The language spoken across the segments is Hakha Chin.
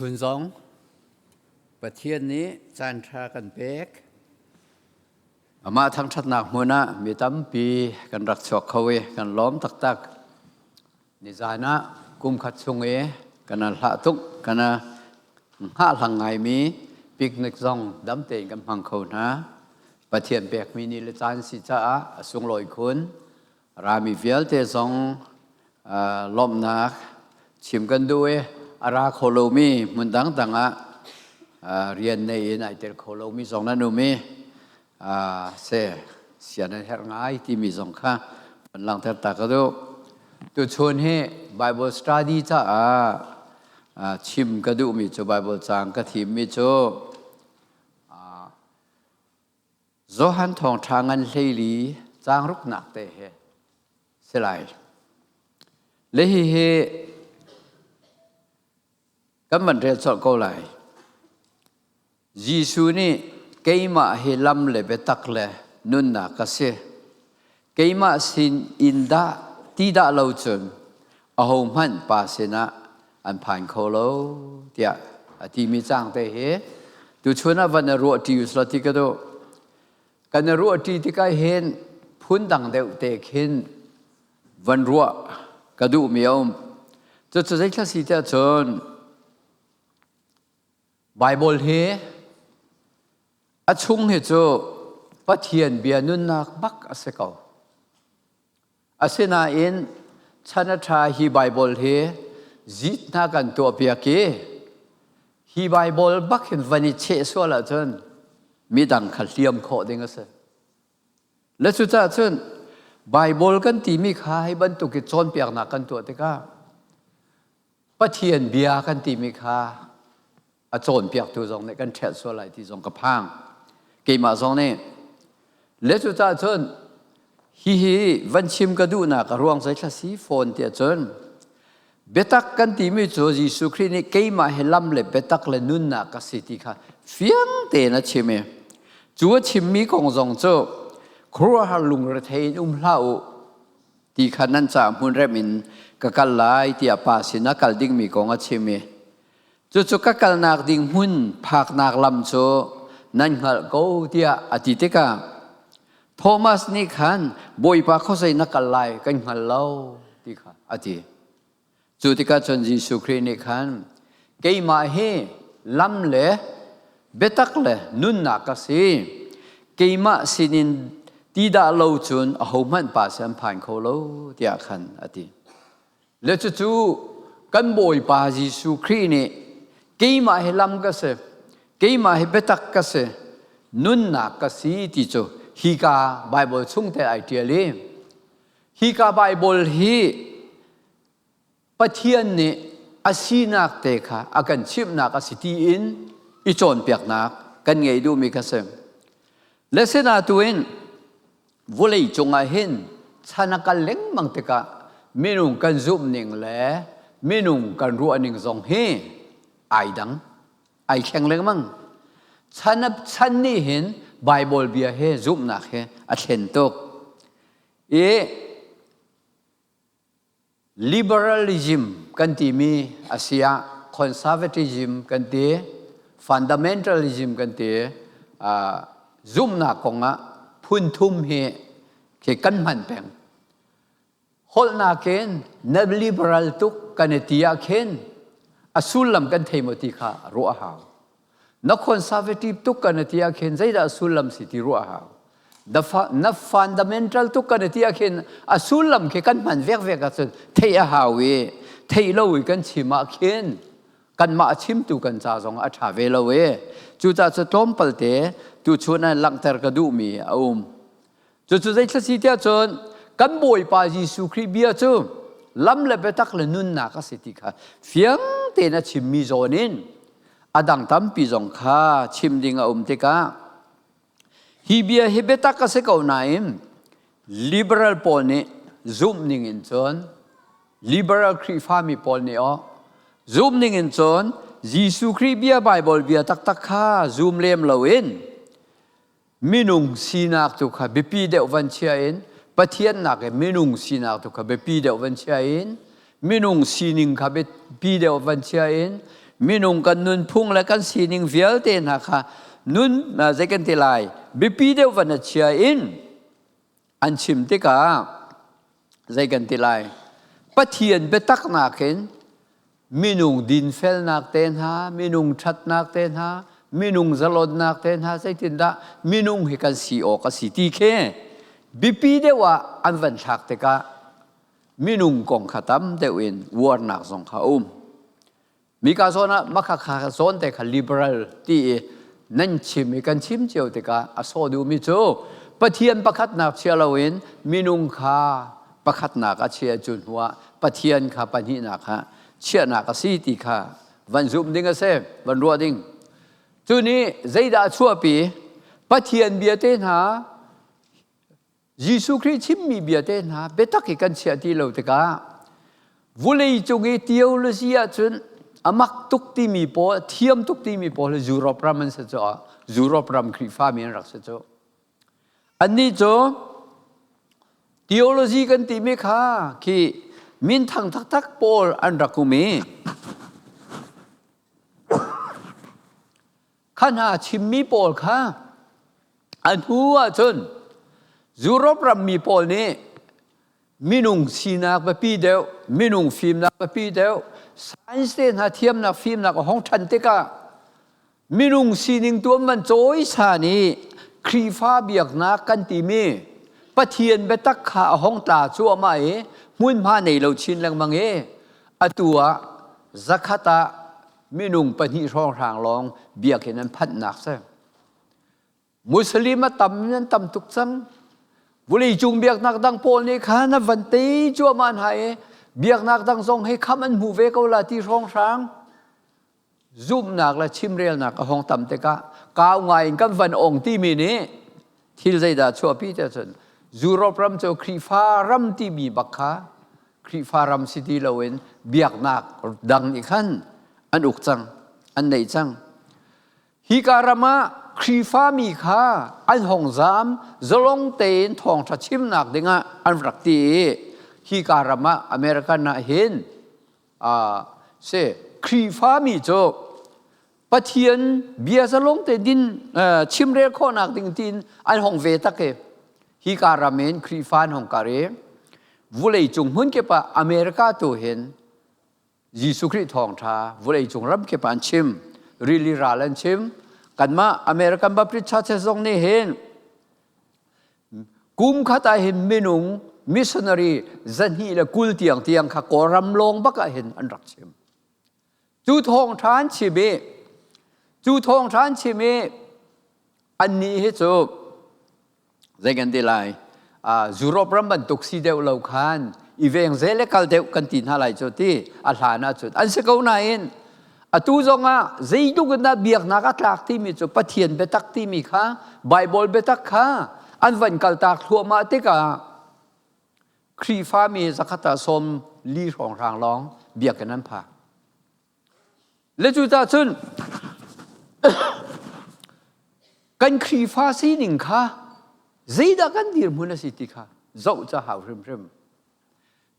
Phun zong Pathian nih caanṭha kan pek. Amah thangṭhatnak hmun ah mi tampi kan rak chuak kho i kan lawm taktak. Nizan ah kum khat chung i kan hlah tuk, kan hngahhlang ngaimi picnic zong dam tein kan hmang kho hna. Pathian pekmi ni le caan si caah a sunglawi khun. Rami vialte zong lawmhnak chim kan duh i a ra kho lomi hmun dangdang ah rian nei in ai tel kho lomi zong nan um i se sian an herh ngai timi zong kha van langhter ta ka duh. Tuchun hi Bible study caah chim ka duhmi cu Bible caang ka thimmi cu Johan thawngṭha ngan 14 caang ruknak te hi si lai. Le hihi kan van rel colh ko lai. Jesuh nih keimah hi lam le biatak le nunnak ka si. Keimah sin in dah ti dah lo cun ahohmanh Pa sinah an phan kho lo tiah a timi caang te hi tuchun ah van i ruah ṭi usla ti ka duh. Kan i ruah ṭi tikah hin phundang deuh te khin van ruah ka duhmi a um. Cucu zeithla si tiah cun Bible hi a chung hi cu Pathian bia nunnak bak a si ko. Asinain chan a ṭha hi Baibal hi zit hna kan tuahpiak i hi Baibal bak hin van i cheh sual ahcun midang kha hliam khawh ding a si. Le cucaah cun Baibal kan timi kha hi bantuk i cawnpiaknak kan tuah tikah Pathian bia kan timi kha a cawnpiaktu zong nih kan ṭhial sual lai ti zong ka phang. Keimah zong nih le cucaah cun hihi van chim ka duhnak a ruang zeithla si fawn tiah cun biatak kan timi cu Jesuh Khrih nih keimah hi lam le biatak le nunnak ka si ti kha fiang tein a chim i cu a chimmi kong zong cu khuaruahhar lungrethei in um hlah u ti kha nan caah hmunrem in ka kal lai tiah pa sinah kal dingmi kong a chim i cucu ka kalnak ding hmun phaknak lam cu nan hngalh ko tiah a ti tikah Thomas nih khan Bawipa khuazei na kal lai kan hngal lo ti kha a ti. Cu tikah cun Jesuh Khrih nih khan keimah hi lam le biatak le nunnak ka si. Keimah sinin ti dah lo cun ahohmanh pa sin an phan kho lo tiah khan a ti. Le cucu kan Bawipa Jesuh Khrih nih keimah hi lam ka si, keimah hi biatak ka si, nunnak ka si ti cu hika Baibal chung te ai ṭial i hika Baibal hi Pathian nih a sinak te kha a kan chimhnak a si tiin i cawnpiaknak kan ngei duhmi kha si. Le sinatuin vawlei cungah hin chan a kal lengmang tikah minung kan zumh ning le minung kan ruah ning zong hi ai dang, ai thleng lengmang. Chan chan nih hin Bible bia he zumhnak he a thlen tuk. I Liberalism kan timi a si ah conservatism kan ti, fundamentalism kan ti, zumhnak kongah phun thum hi khi kan hman peng. Holhnak in na liberal tuk kan i ti ah khin a sullam kan thei maw ti kha ruah a hau. Na conservative tuk kan ti ah khin zeidah sullam si ti ruah hau. Na fundamental tuk kan ti ah khin a sullam khi kan hman vekvek ahcun theih a hau i theih lo i kan chim ah khin kanmah a chimtu kan ca zong a ṭha ve lo i cucaah cu tlawmpal te tuchun ah langhter ka duhmi a um. Cucu zeithla si tiah cun kan Bawipa Jesuh Khrih bia cu lam le biatak le nunnak a si ti kha fiang tein a chimmi zawn in a dang tampi zong kha chim ding a um tikah hi bia hi biatak a si ko nain liberal pawl nih zumh ning in cun liberal Khrihfami pawl nih aw zumh ning in cun Jesuh Khrih bia Bible bia taktak kha zum lem loin minung sinak tu kha biapi deuh van chia in Pathian nak in minung sinak tu kha biapi deuh van chia in minung sining kha biapi deuh van chia in Minung kan nunphung le kan sining vialte hna kha nun zei kan ti lai biapi deuh van a chia in an chim tikah zei kan ti lai Pathian biatak nakin minung dinfelnak te hna, minung ṭhatnak te hna, minung zalonnak te hna zeitindah minung hi kan si awk a si ti khi biapi deuh ah an van thlak tikah minung kong kha tam deuh in uarnak zong kha a um. Mika zawn ah maka kha zawn te kha liberal ti i nan chim i kan chim cio tikah a sawh duhmi cu Pathian pakhatnak chia loin minung kha pakhatnak a chia cu hnuah Pathian kha pahnihnak ah chiahnak a si ti kha van zumh ding a si, van ruah ding. Cu nih zeidah a chuahpi? Pathian bia te hna Jesuh Khrih chimmi bia te hna biatak i kan chiah ti lo tikah vulei cung i theology ahcun a mak tuk timi pawl thiam tuk timi pawl hi Europe ram an si cu Europe ram Khrihfami an rak si cu annih cu theology kan timi kha khi minthang taktak pawl an rak um i Kha hna chimmi pawl kha a hnu ahcun Europe rammi pawl nih minung sinak biapi deuh, minung fimnak biapi deuh, science te hna thiamnak fimnak a hong ṭhan tikah minung sining tuam van cawisan i Khrihfa biaknak kan timi Pathian biatak kha a hong tla cuahmah i hmunhma nei lo chin lengmang i atu ah zakhat ah minung pahnih hrawnghrang lawng biakinn an phanhnak si. Muslim a tam in an tam tuk cang. Vawleicung biaknak dang pawl nih khan a van tei cuahmah hna i biaknak dang zong hi kham an hmu ve ko la ti hrawnghrang zumhnak le chimrelnak a hong tam tikah kau ngai in kan van ong timi nih thil zeidah chuahpi te cun Europe ram cu Khrihfa ram timi bak kha Khrihfa ram si ti loin biaknak dang nih khan an uk cang, an neih cang. Hika ram ah Khrihfami kha an hong zaam, zalong tein thawngṭha chimnak dingah an rak ti i hika ram ah American ah hin si Khrihfami cu Pathian bia zalong te din chimrel khawhnak ding tiin an hong ve tak i hika ram in Khrihfa an hong kar i vulei cung hmun kip ah America tu hin Jesuh Khrih thawngṭha vulei cung ram kip ah an chim rili ral an chim kanmah American Baptist Church zong nih hin kum khat ah hin minung missionary 220 tiang tiang kha Kawlram lawng bak ah hin an rak chim. Cu thawngṭha an chim i cu thawngṭha an chim i annih hi cu zei kan ti lai Europe ram bantuk si deuh lo khan i veng zel le kal deuh kan ti hna lai cu ti a hlan ahcun an si ko nain atu zongah zeitluk in dah biaknak a tlak timi cu Pathian biatak timi kha Bible biatak kha an van kaltak thluahmah tikah Khrihfami zakhat ah 40 hrawnghrang lawng biakinn an phak. Le cucaah cun kan Khrihfa sining kha zeidah kan dirhmun a si ti kha zoh ca hau hrimhrim.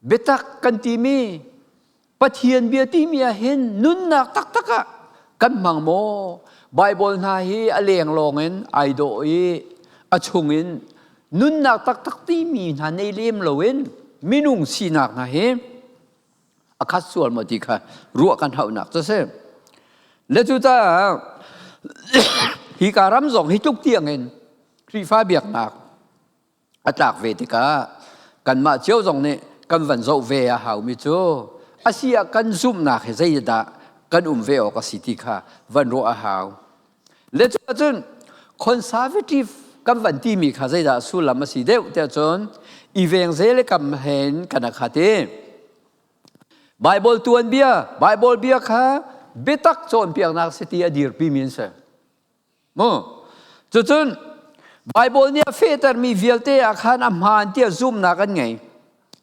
Biatak kan timi Pathian bia timi ah hin nunnak taktak ah kan hmang maw? Bible hna hi a leng lawng in ai dawh i a chung in nunnak taktak timi hna nei lem loin minung sinak hna hi a khat sual maw ti kha ruah kan hauhnak cu si. Le cucaah hika ram zong hi tluk tiang in Khrihfa biaknak a tlak ve tikah kanmah cio zong nih kan van zoh ve a haumi cu a si ah kan zumhnak hi zeidah kan um ve awk a si ti kha van ruah a hau. Le cun conservative kan van timi kha zeidah sullam a si deuh tiah cun i veng ze le kam hen kan a khat i Bible tuanbia Bible bia kha biatak cawnpiaknak si ti a dirpi mi an si. Mu. Cucun Bible nih a fehtermi vialte ah khan a hmaan tiah zumhnak an ngei.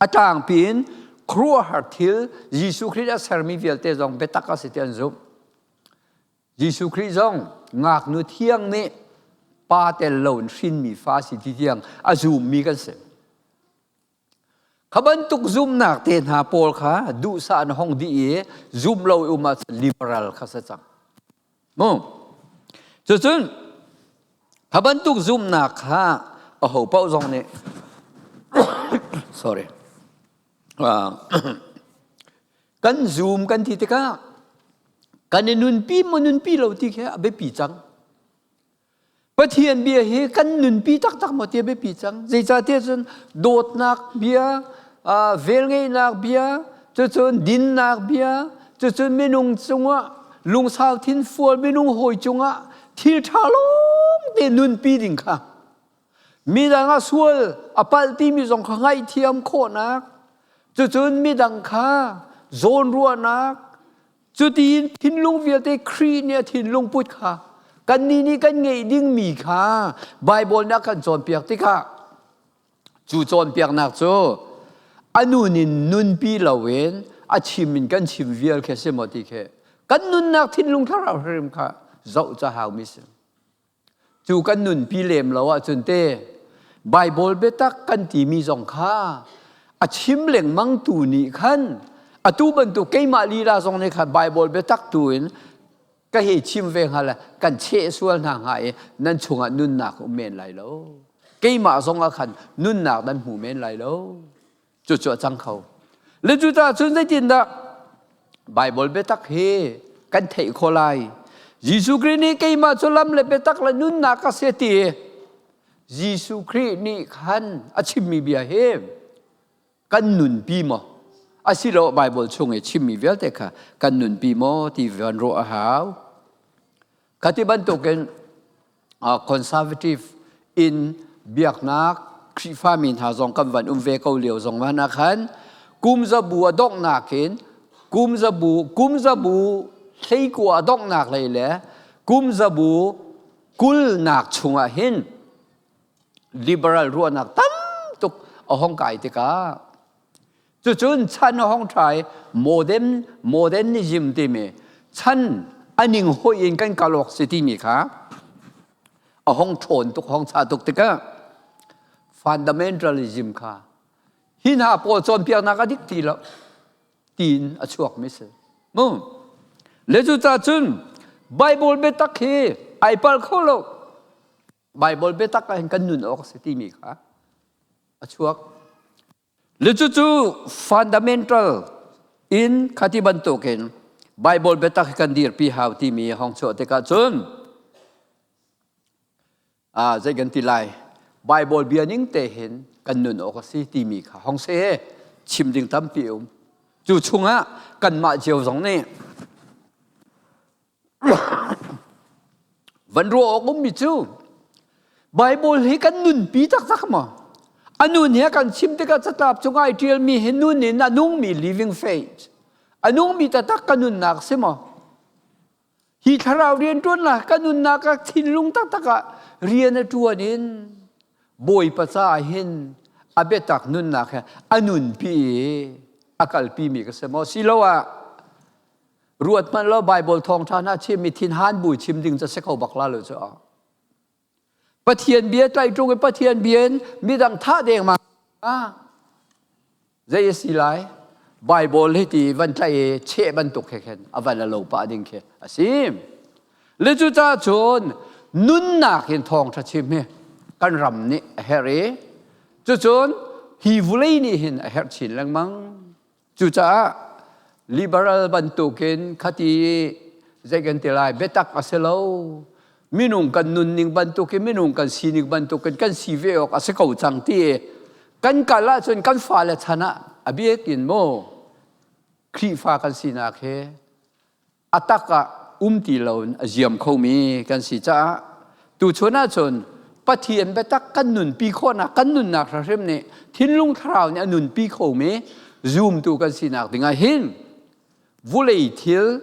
A tlangpi in khuaruahhar thil Jesuh Khrih a sermi vialte zong biatak a si ti an zumh. Jesuh Khrih zong ngaknu thiang nih pa tel loin hrinmi fa si ti tiang a zummi kan si. Kha bantuk zumnak te hna pawl kha duhsah an hong dih i zum lo i um ah liberal kha si cang. Mu. Cucun kha bantuk zumnak kha aho paoh zong nih sorry kan zum kan ti tikah kan i nunpi maw nunpi lo ti khi a biapi cang. Pathian bia hi kan nunpi taktak maw ti a biapi cang. Zeicahtiah cun dawtnak bia, velngeihnak bia, cucun dinnak bia, cucun minung cungah lungsau thinfual minung hawi cungah thil ṭha lawng te nunpi ding kha midang a sual a palh timi zong kha ngaihthiam khawhnak cucun midang kha zawnruahnak Cutiin thinlung vialte Khrih nih a thinlung put kha kannih nih kan ngeih dingmi kha Baibal nih a kan cawnpiak tikah cu cawnpiaknak cu a nun in nunpi loin a chim in kan chim vial khi a si maw ti khi kan nunnak thinlung thlarau hrim kha zoh ca haumi si. Cu kan nunpi lem lo ahcun te Baibal biatak kan timi zong kha a chim lengmang tu nih khan atu bantuk keimah lila zong nih khan Baibal biatak tu in ka hei chim ve hnga le kan cheh sual hna hnga i nan chungah nunnak um men lai lo. Keimah zong ah khan nunnak nan hmu men lai lo. Cucu a cang kho. Le cucaah cun zeitindah Baibal biatak hi kan theih khawh lai? Jesuh Khrih nih keimah cu lam le biatak le nunnak ka si ti Jesuh Khrih nih khan a chimmi bia hi kan nunpi maw? Asilo Baibal chung i chimmi vialte kha kan nunpi maw ti van ruah a hau. Khati bantukin conservative in biaknak Khrihfami hna zong kan van um ve ko lio zong ah khan kum zabu a donghnak in kum zabu kum zabu hleikua a donghnak lei le kum zabu kulnak chungah hin liberal ruahnak tam tuk a hong kai tikah Cucun chan a hong ṭha i modern modernism timi chan a ning hoih in kan kal awk si timi kha a hong ṭhawn tuk hong cha tuk tikah fundamentalism kha hi hna pawl cawnpiaknak a dik ti lo tiin a chuakmi si. Mu. Le cucaah cun Bible biatak hi ai palh kho lo. Bible biatak ah hin kan nun awk a si timi kha a chuak. Le cucu fundamental in khati bantukin Bible biatak hi kan dirpi hau timi hong chuah tikah cun zei kan ti lai Bible bia ning te hin kan nun awk a si timi kha hong se chim ding tampi um cu chungah kanmah cio zong nih Van ruah awk ummi cu Bible hi kan nunpi taktak maw? A nun he kan chim tikah catlap cung ai ṭialmi hi nun in a nungmi living faith a nungmi taktak ka nunnak si maw? Hi thlarau rianṭuannak ka nunnak ah thinlung taktak ah rian a ṭuan in Bawipa caah hin a biatak nunnak he a nunpi i a kalpimi ka si maw? Siloah Ruat hmanh law Bible thawngṭha hna chimmi thinhan bu chim ding cu si kho bak la lo cu. Pathian bia tlaih ṭung i Pathian bia in midang thah deng ma zei a si lai? Bible hi ti van tlaih i cheh bantuk he khin a van a lo pah ding khi a si. Le cucaah cun nunnak in thawngṭha chim hi kan ram nih a herh i cucun hi vulei nih hin a herh chin lengmang. Cucaah liberal bantukin khati zei kan ti lai biatak a si lo. Minung kan nunning bantukin minung kan sining bantukin kan si ve awk a si ko cang ti kan kal ahcun kan fale chan ah a biakin maw Khrihfa kan sinak hi a tak ah um ti loin a ziam khomi kan si caah tuchun ahcun Pathian biatak kan nunpi khawhnak kan nunnak hrim nih thinlung thlarau nih a nunpi khomi zumtu kan sinak dingah hin vulei thil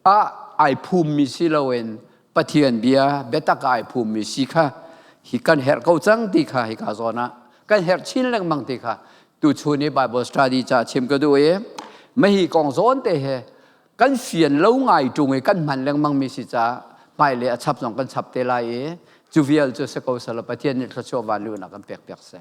ah ai phummi si loin Pathian bia biatak ah ai phummi si kha hi kan herh ko cang ti kha hika zawn ah kan herh chin lengmang ti kha tuchun i Bible study ca chim ka duh i mahi kong zawn te he Kan fian lo ngai ṭung i kan hman lengmangmi si caah hmailei a chap zong kan chap te lai i cu vial cu si ko selaw Pathian nih thluachuah vanluhnak kan pekpiak seh.